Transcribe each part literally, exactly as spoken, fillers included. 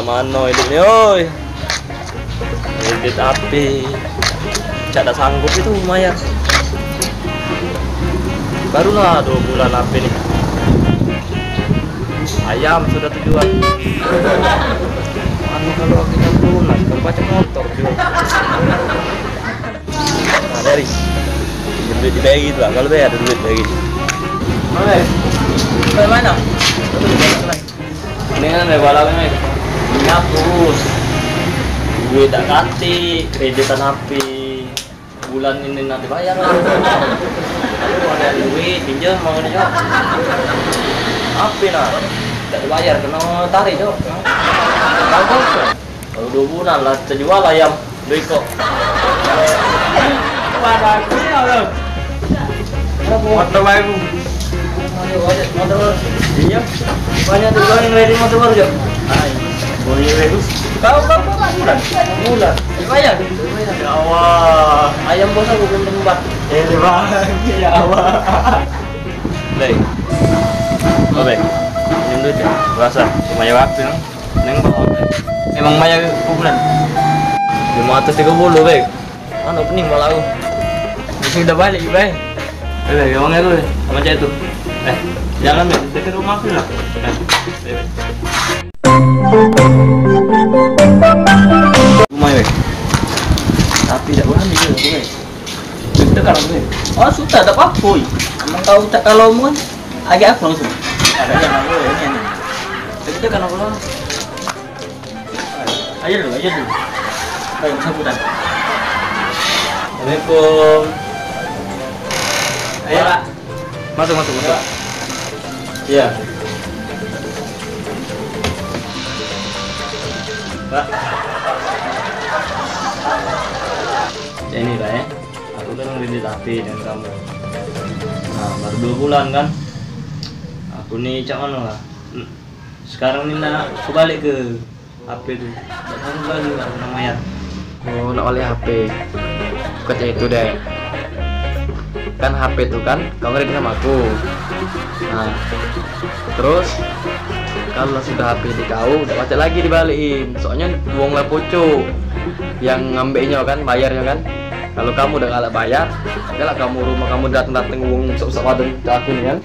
Mano idup ni, oi? Kredit H P. Cak dak sanggup itu mayar. Barulah dua bulan H P ni. Ayam sudah terjual. Anu, kalau kita lunas, kalau pacak motor jual. Nah, dari duit di B R I tu lah. Kalau B R I ada duit B R I. Mana? Ke mana? Ini kan ada balap ni. Ini hapus. Duit dak katik, kreditan H P. Bulan ini nak dibayar lah. Aku ada duit, pinjam mau ni, Cok. H P nah. Dak dibayar, kena tarik, Cok. Bagus, Cok. Baru dua bulan lah terjual ayam dua ikok. Pada aku ni orang. Motor baru. Motor baru. Iya. Banyak tu orang yang ready motor baru, Jok. Hai. Boleh ready. Kau, kau, kau, bulan. Bulan. Bayar. Ya Allah. Ayam bos aku belum tempat. Eh, Bang. Ya Allah. Baik. Baik. Minum dulu, Cok. Rasa. Lumayan waktu, no? Neng bawa. Emang bayar pukulan? Lima ratus tiga puluh, Beb. Anu, pening malah aku. Ini udah balik, Beb. Eh, Beb, emang aku, Beb. Sama cewek itu. Eh, jangan, Beb. Dekat rumah aku lah. Eh, Beb. Rumah, Beb. Tapi tak berani juga, Beb. Tekan aku ni. Oh, sudah, tak apa-apa, oi. Emang kau tak kalau mu kan? Agak aku langsung. Ada yang aku, ini, ini. Tapi tekan aku lah. Ayo dulu, ayo dulu. Baik, sambutan. Assalamualaikum. Ayo, Pak. Masuk, masuk, masuk. Iya. Pak. Ini, Pak, ya. Aku kan ngredit H P dengan kamu. Nah, baru dua bulan kan. Aku ni cak mano lah. Sekarang ni nak aku balik ke H P tu. Tak sanggup lagi nak kena mayar. Oh, nak balik H P. Bukan cak itu, Dek. Kan H P tu kan kau ngredit sama aku. Nah, terus kalau sudah H P di kau, dak pacak lagi dibalikin. Soalnya wong lah pucuk yang ngambeknyo kan, bayarnyo kan. Kalau kamu dak galak bayar, galak kamu rumah kamu dateng-dateng wong sok-sok badan ke aku ni kan.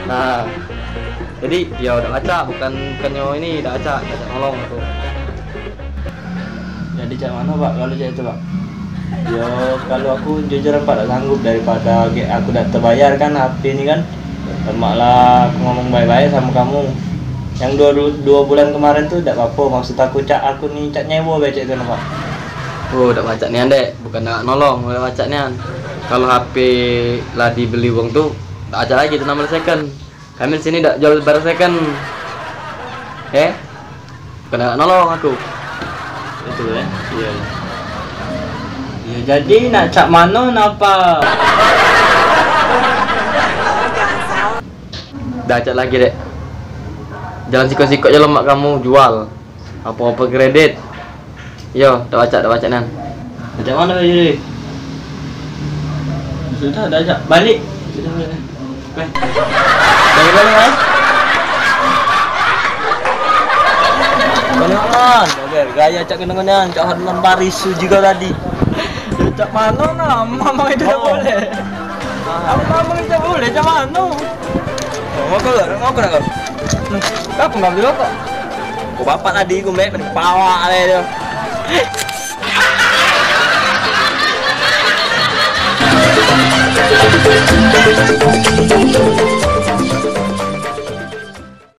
Nah, jadi ya dak pacak, bukan, bukannyo ini dak pacak, dak pacak nolong aku. Jadi cak mano, Pak, kalau cak itu, Pak? Yo, kalau aku jujur, Pak, dak sanggup daripada ge-, aku dak terbayar kan H P ni kan. Lemak lah aku ngomong baik-baik sama kamu. Yang dua, dua bulan kemarin tu dak apa-apa, maksud aku cak aku ni cak nyewa be cak itu nah, Pak. Oh, dak pacak nian, Dek. Bukan dak nolong, dak pacak nian. Kalau H P lah dibeli wong tu, dak pacak lagi tu namanya second. Kami di sini dak jual barang second. Eh? Kena nolong aku. Itu, eh? Iya. Ya, jadi nak cak mano napa? Dak pacak lagi, Dek. Jangan sikok-sikok je lemak kamu jual. Apa-apa kredit. Yo, dak pacak, dak pacak nian. Pacak mano, Pak Juri? Sudah, dak pacak. Balik. Sudah, balik. Balik, balik, eh. Kenangan. Oke, gaya cak kenangan, cak Harman Baris tu juga tadi. Cak mano nah, mamang itu dak boleh. Aku mamang itu dak boleh, cak mano? Ngoko lah, ngoko lah kau. Kau pengambil rokok. Ku bapak tadi ku mek, mending pawak ale tu.